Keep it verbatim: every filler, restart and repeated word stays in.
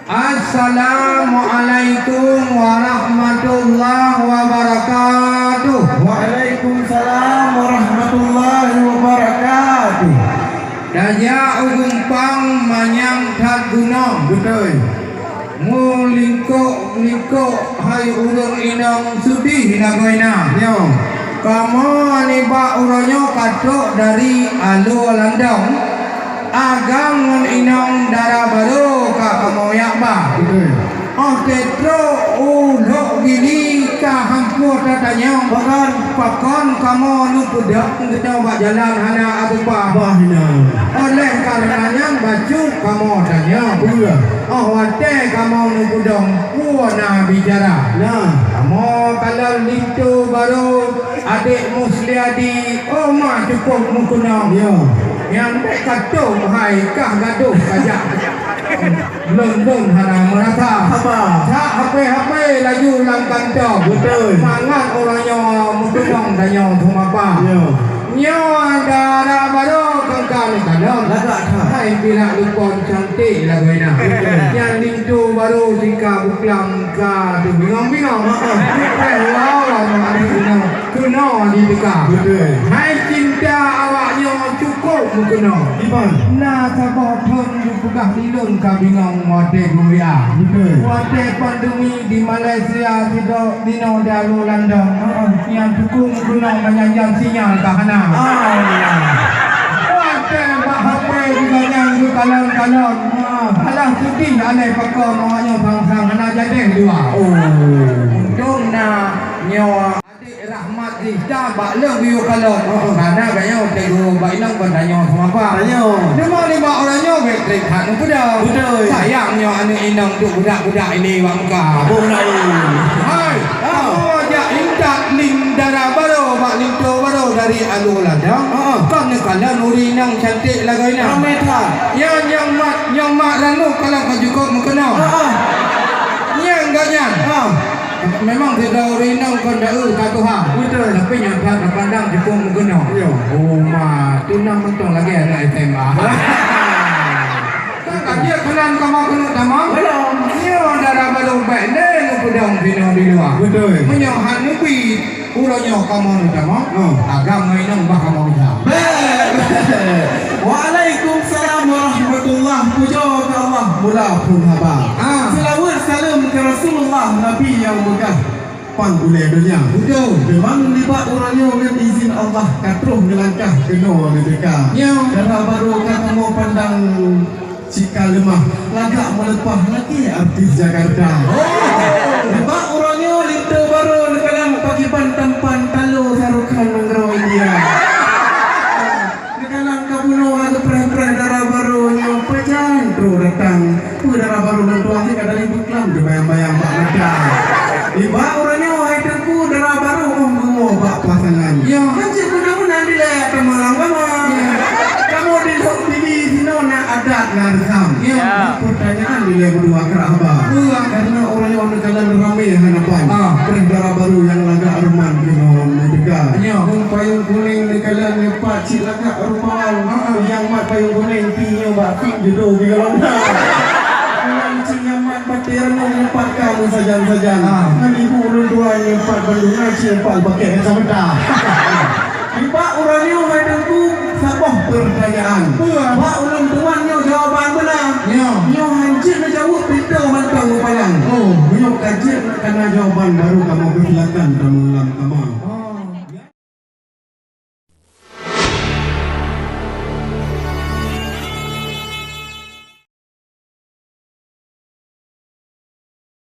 Assalamualaikum warahmatullahi wabarakatuh. Waalaikumsalam warahmatullahi wabarakatuh. Tajak u Gumpang manyang that gunong. Beutôi. Meulingkok-lingkok hai ureuëng inong sudih lagoina. Nyoe. Kamoe nibak uroe nyoe ka trok dari Alue Landong. Agam ngon inong dara barô ka kamoe yak ba. Beutôi. Óh trok u Lhok Gili ka hampôh tatanyong. Pakon? Pakon kamoe neupeudong geutanyoe bak jalan hana ateupa. Bah, nyan. Oleh karena nyan bacut kamoe tanyong. Beutôi. Óh watée kamoe neupeudong, peue na bicara. Nah. Kamoe kalon linto barô, adék Musliadi, oh ma cukup meukeunong. Ya. Nyang bék ka tom hai kah gadoh kajak. Lôn-lôn hana meurasa. Haba. Sak hapé-hapé laju lam kantô. Beutôi. Mangat ureuëng nyoe meukeunong tanyoe seumapa. Ya. Nyoe dara barô kangka neukalon. Lagak that. Hai pirak lupon cantik lagoina. Beutôi. Nyang linto barô sika buklam ka teubingong-bingong. Heeh. Bukan lawan aneuk inong. Keunoe di teuka. Beutôi. Hai cinta awak nyoe cukup meukeunong. Iban. Na saboh thon geupeugah lé lôn ka bingong watée geuria. Beutôi. Watée pandemi di Malaysia sidroe dinoe di Alue Landong. Heeh. Nyang cukup meukeunong banyak nyang sinyal ka hana. Ah. Watée bak hapé juga nyang geukalon-kalon. Ah. Alah sudih alai pakon awak nyoe sang-sang hana jadeh dua. Oh. Untông na nyoe. Adik Rahmat Zista bak leuh geuyue kalon. Heeh. Karena geutanyoe watée geuyue bak inong kon tanyoe seumapa. Tanyoe. Cuma nibak uroe nyoe bék treb that neupeudong. Beutôi. Sayang nyoe aneuk inong duek budak-budak ilée bak muka. Abang laén. Hai, ah, kamoe jak intat lim dara barô bak linto barô dari Alue Landong. Heeh. Kon neukalon ureuëng inong cantik lagoina. Ramé that. Nyan nyang mat, nyang mat ranub kalon ka jukôb meukeunong. Heeh. Nyang gobnyan. Heeh. Memang sidroe ureuëng inong kon daeu ka tuha. Beutôi. Tapi nyang that tapandang jukôb meukeunong. Yo. Oh ma, tu na mantong lagée aneuk S M A. Kan ka jeuet keunan kamoe keuneuk tamong? Belum. Nyoe dara barô bék lé neupeudong sinoe di luwa. Beutôi. Meunyoe han neubi, uroe nyoe kamoe neutamong, oh, agam ngon inong bah kamoe gisa. Bèk, bèk. Waalaikumsalam warahmatullah. Pujoe keu Allah, mula phon haba. Ah. Seulaweuet saleuem keu Rasulullah, Nabi nyang meugah. Pan ulée donya. Beutôi. Teuma nibak uroe nyoe ngon izin Allah ka troh neulangkah keunoe neuteuka. Nyoe. Dara barô ka kamoe pandang cit ka leumah, lagak meuleupah lagée artis Jakarta. Oh. Nibak uroe nyoe linto barô neukalon pakriban tampan talo Shah Rukh Khan nanggroe India. Neukalon ka bunoe ka geupreh-preh dara barô nyoe pajan troh datang. Peue dara barô lôn tuan nyoe ka dari buklam teubayang-bayang bak mata. Nibak uroe nyoe hai Teungku dara barô óh geuwoe bak pasangan. Ya. Hanjeuet guna-guna dilée teuma lam kama. Ya. Kamoe di lhok bibi sinoe na adat na reusam. Ya. Peutanyaan dilée meudua keu haba. Ya. Karena uroe nyoe neukalon ramé hana ban. Ah. Preh dara barô nyang lagak ruman keunoe neuteuka. Ya. Ngon payong kunéng neukalon nyoe pat cit lagak rupawan. Ah, ah. Nyang mat payong kunéng pih nyoe bak pik judo di golom. Ngon cit nyang mat bateue nyoe pat ka meusajan-sajan. Ah. Ngon ibu ulôn tuan nyoe pat bandum na cit pat pakai kacamata. Nibak uroe nyoe hai Teungku saboh peutanyaan. Peue? Bak ulôn tuan nyoe jawaban beuna. Nyoe. Nyoe hanjeuet neujaweueb pintoe mantong meupalang. Oh. Nyoe ka jeuet kana jawaban baru kamoe peusilakan tamu lam kama.